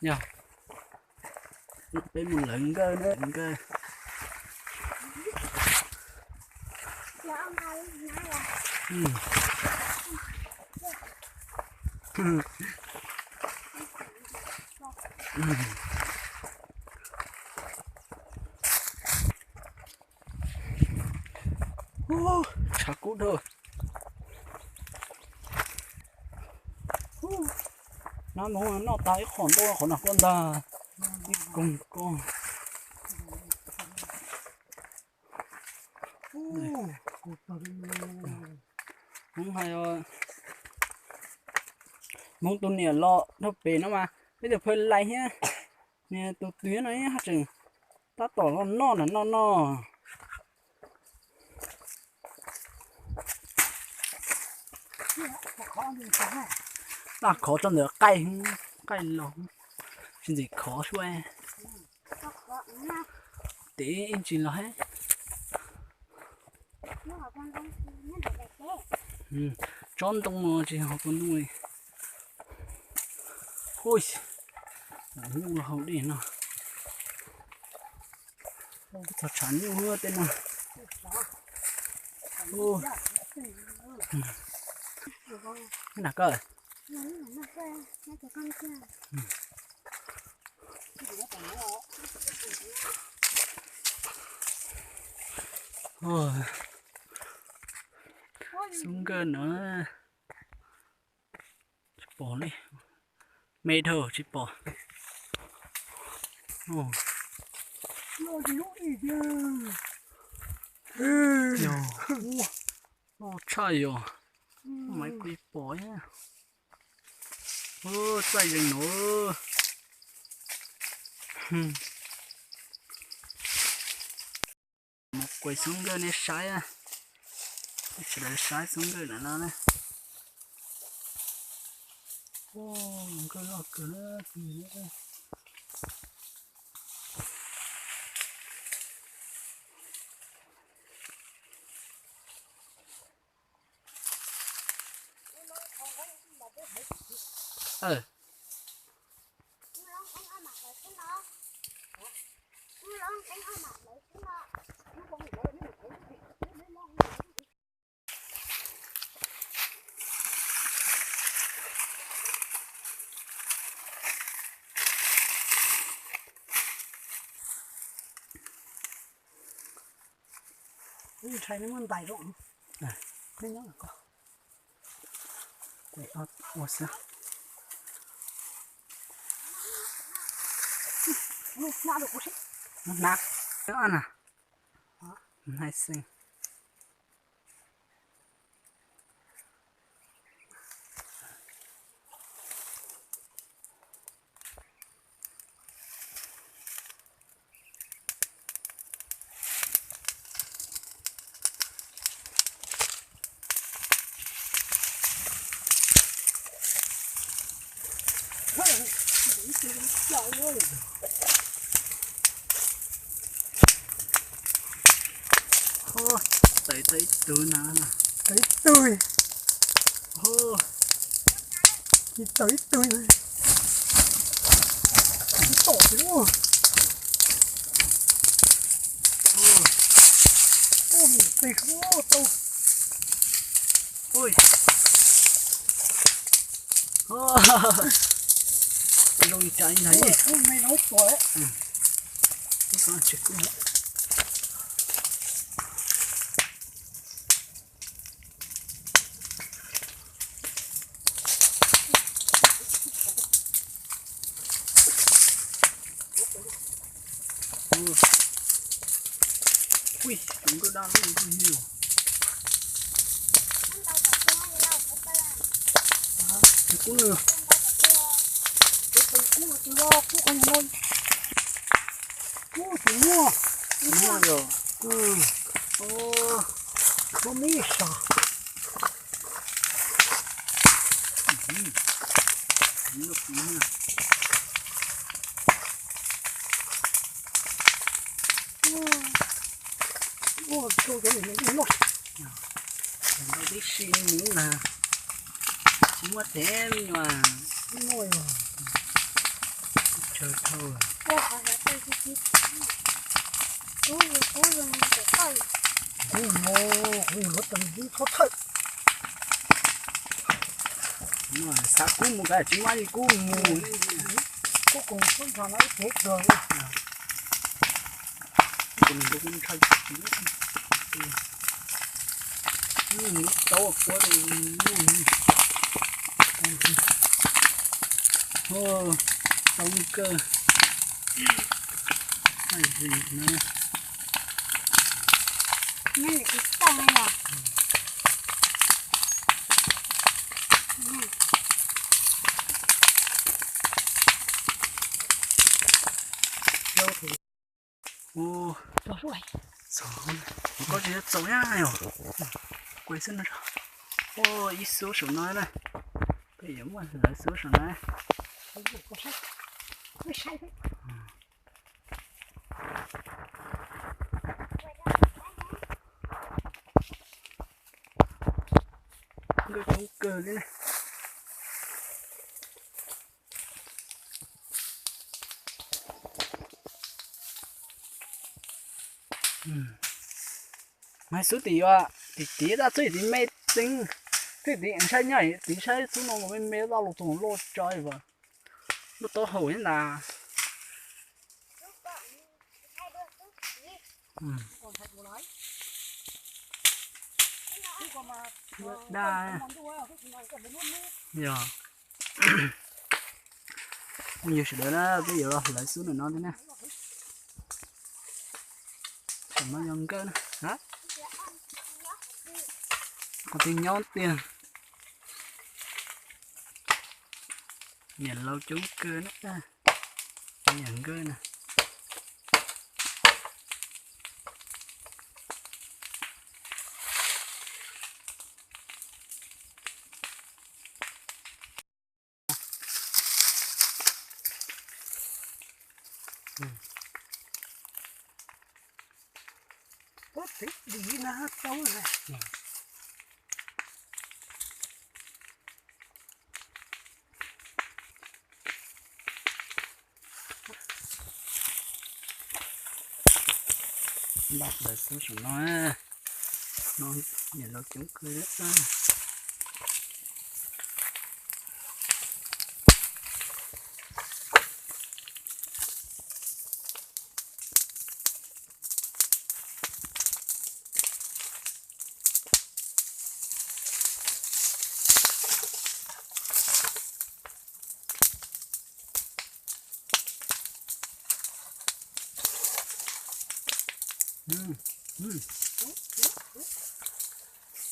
Yog, peb mus lawv nkawj na, nkawj. Tshav kub dhau. Nab mus noj tas ib qho ntuj qhov no koj ntag. Ib koog koj. Hmoob hais, Hmoob tus niam los dhau pem no mas peb tus phaj lais thiab, niag tus twg no haj tseem tab tom los noj na, noj noj. Laj khov tso ntawm qaij, qaij los, tsis ntxim khov suab. Tes ib ntsis los thiab. Tsob ntoo no tsis hos kua ntoo li. Hu, nyuj los haus dej no. Txog tshav nyuj tej no. Hu, na koj. Xub nkawj no tsis pom li, me dhau tsis pom. Yog, loj tshaj yog, maiv kuv pom. Txaij zeeg no. Mus kuas xub nkawj nej saib, sawv daws saib xub nkawj lawm no na. Nkawj loj kawg. Ntshai nej muab ntais rau, nej nyob ko. Ua xwb. Hnab na, hnaib xeeb. Tawm tau ib tug na. Tawm ib tug. Tawm ib tug. Tsis tom tsis ua. Ua mus tes kub tau. Ui. Zoo li cas ib ntag. Ui, tus nkawj dab lub nkawj yug. Tus kub nws. Tus kub nws tus no, kub qhov no. Kub tus muaj. Muaj yog. Muaj me sas. Ua tau cov niam no noj. Ntau tib si mus na. Tsis muaj tev me nyuam. Muaj yog. Kub mus, kuv yug luag tes yub txhob thawj. Xav kub mus kav tsis muaj li kub mus. Kub koom tub nrho no ib tev kawg li. Kuv ntshai tau kuv tau kawg. Koj tsis txaus nyab yog kuv xwb no. Ib xub saum no na, peb yuav muaj lawv xub saum no. Nkawj coob kawg li na. Mas xub tim yuav tim tiv tab xub tim me tseeb, xub tim saib nyob tim saib xub no me me loj los txog loj tso as, lub taub hau ntag. Daj, yog, yog sawv daws na, peb yuav los hlawv xub ntawm no thiab na. Saum no yog nkawj na. Qhov twg nyob tiag. Niam laus coob kawg na. Niam nkawj na. Npaj hlawv xub saum no, no niam laus coob kawg.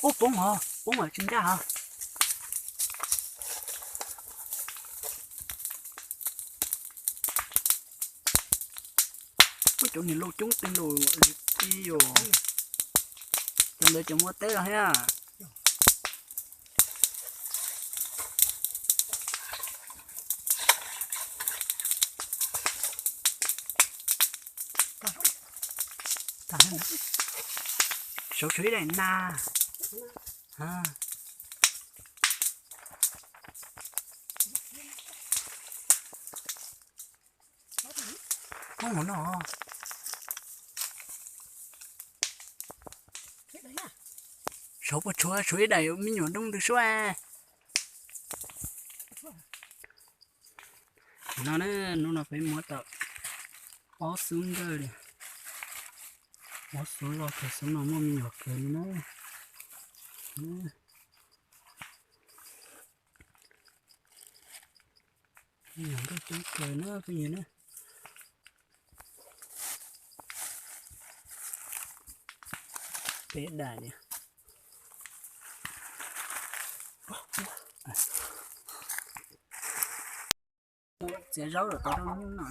Ub, poob hov, poob mas tsis ncaj hov. Ub, cov niam laus coob tej laus li yus, cov ntawd cov muaj teb los thiab. Saud tshuav ib daim na. Poob hauv no. Saud puas tshuav, tshuav ib daim me nyuam nroo ntws suab. No na, hnub no peb muab tau ob xub nkawj li. Ob xub loj kawg, xub no muaj me nyuam kawg li na. Me nyuam nkawj coob kawg na phooj ywg na. Peb daim li. Txiav zaub lawm tau rau hnub no.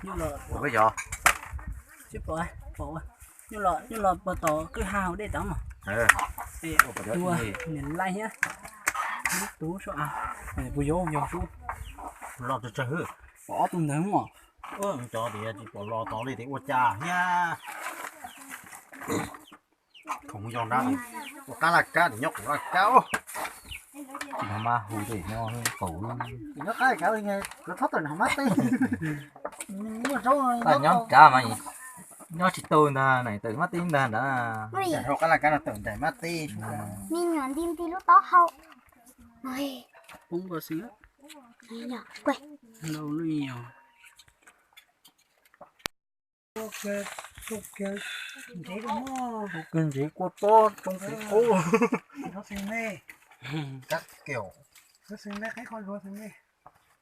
Nyuj los, nyuj los, nyuj los puag tom kwj ha hauv dej tod mas. Tua niam laij thiab. Lub tub sub, puas yog, yog sub. Los tsawg tsawg, pom ob tug ntawd mas. Cov tias tsis pom los tod li tias ua cas thiab. Khoom yog nrab ua qab laj kab, nyob khoom laj kab. Nov mas hu tej no qaum. Nyob qab kav li, kuv txhob tawm nov mas tej. Nyob nraud mas nyob tsis tau ntag na, tawm mas tej ntag nrad. Rau qab laj kab no tawm nraim mas tej. Me nyuam nti nti lub taub hau. Poob ko xwb. Ntsev kua tob tsoo kev qub.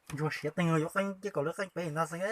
Ntsuag siav teeg yuav qeej ces kom lawv qeej pem ntag xwb.